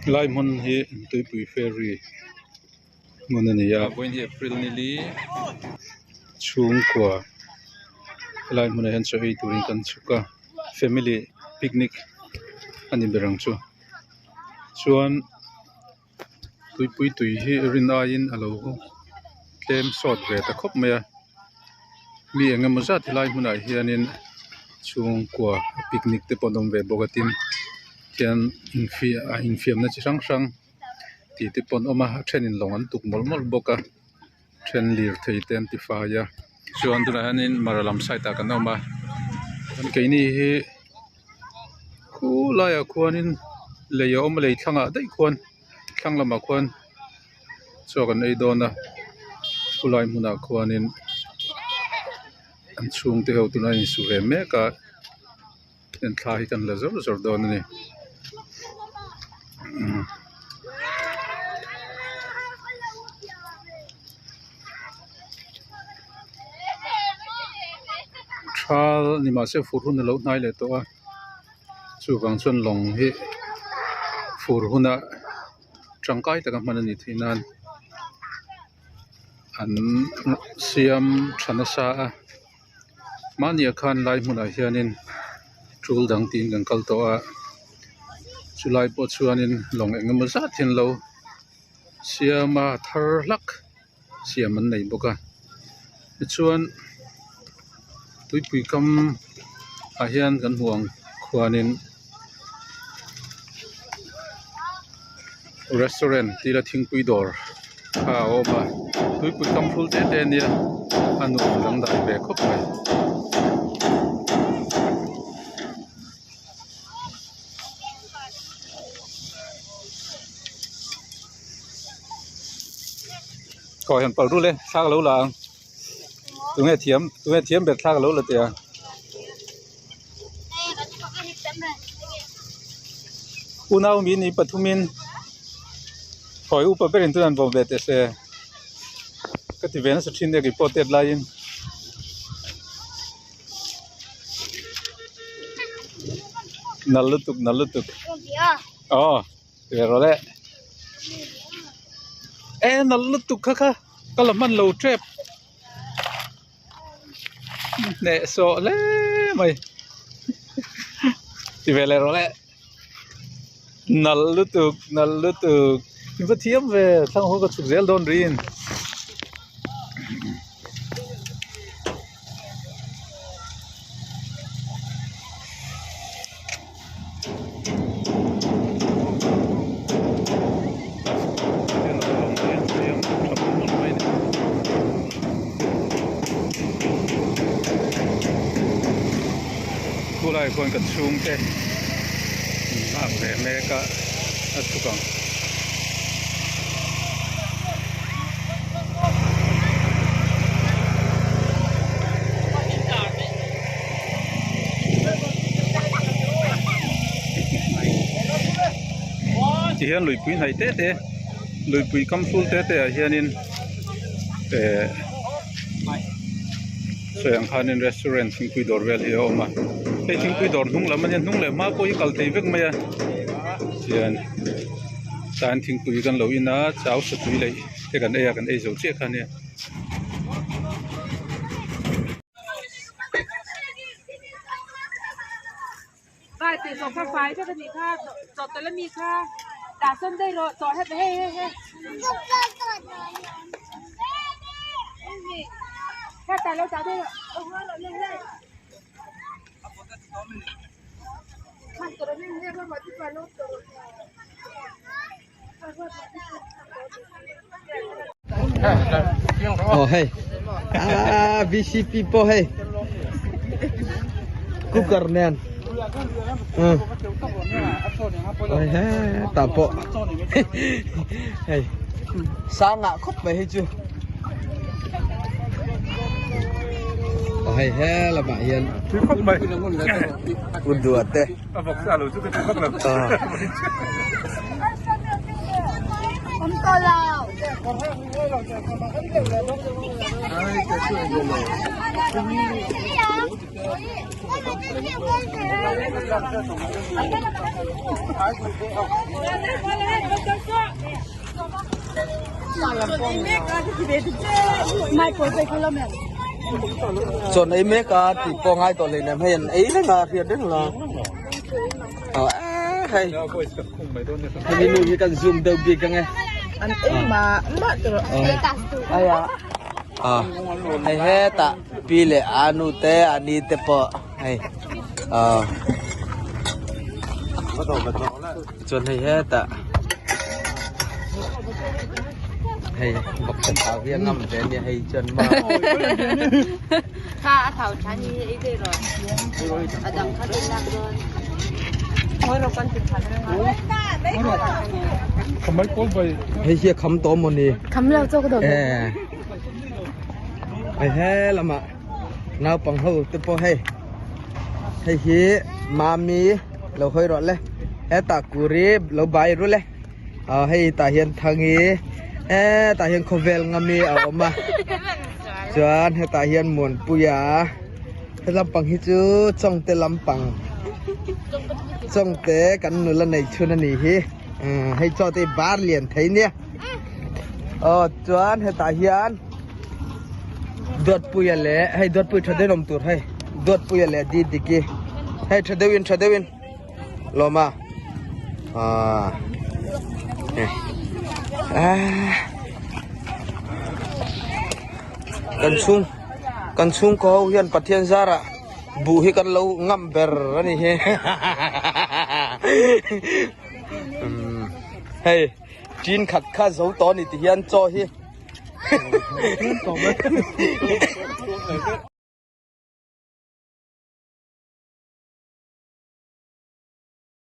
Lai hmun hi tuipui ferry hmun a ni a vawiin hi april ni li chhungkua helai hmunah hian chaw ei turin kan chhuk a family picnic a ni ber ang chu chuan. Tuipui tui hi rin aiin a lo tlem sawt ve ta khawp mai a mi eng emaw zat helai hmunah hianin chhungkua picnic te pawh an awm ve bawk a tin khian infiamna chi hrang hrang tih te pawh an awm a a thenin lawng an tuk mawlh mawlh bawk a then lirthei te an tifai a chuan tunah hianin mara lam side ah kan awm a keini hi. Khulaiah khuanin lei a awm a lei thlangah daih khuan thlang lamah khuan chaw kan ei dawn a khulai hmunah khuanin an chhungte ho tuna insu ve mek a heng thla hi kan la zawr zawr dawn a ni. Thal ni mahse fur hun a lo hnai leh tawh a chuvang chuan lawng hi fur huna tangkai taka hman a nih theih nan an siam tha nasa a mahniah khan lai hmunah hianin tul dang tiin kan kal tawh a chulai pawh chuanin lawng eng emaw zat hi an lo siam a thar hlak. Siam an nei bawk a tichuan tuipui kam ah hian kan hmuh ang khuanin restaurant tila thingpui dawr kha a awm a tuipui kam hrul te te ania a nuam dangdai ve khawp mai. Khaw hian pal rul e thla ka lo la ang tunge thiam tunge thiam ber thla ka lo la teh ang. Unau mi ni pathumin khawi upa berin chuan an vawm ve teh se ka ti ve nasa thin e keipawh tet laiin. Nal lutuk nal lutuk aw. Ve rawh le e nalh lutuk kha kha ka la hman lo tep hneh sawh hle mai ti ve leh rawh le nalh lutuk nalh lutuk i va thiam ve thlang ho ka chhuk zel dawn rin. Khulai khuan ka chhungte in nghak ve mek a a chhuk ang. Ti hian luipui hnaih te te luipui kam hrul te te ah hianin eh sawi ang khanin restaurant thingpui dawr vel hi a awm a hei thingpui dawr hnung lam ania hnung leh hma pawh hi kal thei vek mai a tihian tlaiin thingpui kan lo in a chau satui leh te kan ei a kan ei zo chiah kha ania. Aw hei ah VCP pawh hei cooker nen oi he tah pawh hei sangah khawp mai hei chu aw hei he lamah hian u duat te. A vawk sa lo chu ka ti vak lo. Chawn ei mek a tih pawh ngai tawh hleinem hei an ei reng a hriat reng la hei hemi nu hi kan zoom deuh bik ang e an ei mah mah tur aya a hei hetah pi leh a nu te a ni te pawh hei a chuan hei hetah hei vawksa thau hi a ngam ve ania hei chuan maw Kha a thau than hi ei ve rawh a dang kha kan lak dawn Hei hi a kham tawh maw ni? Kham lo chaw ka dawh Eh. Hei he lamah naupang ho te pawh hei hei hi mami lo hawi rawh le hetah kuri lo bai ru le ah hei tah hian thangi hetah hian khawvel ngami a awm a chuan hetah hian muanpuia he lampang hi chu chawngte lampang chawngte kan nula nei chhun a nih hi hei chaw te hi bar lian thei nia aw chuan hetah hian Duatpuia leh hei Duatpui tha deuhin awm tur hei Duatpuia leh Didiki hei tha deuhin tha deuhin lawma ah ah kan chhung kan chhungkaw ho hian Pathian zarah buh hi kan lo ngam ber a ni hi hei Tin khat kha zo tawh a ni ti hian chaw hi.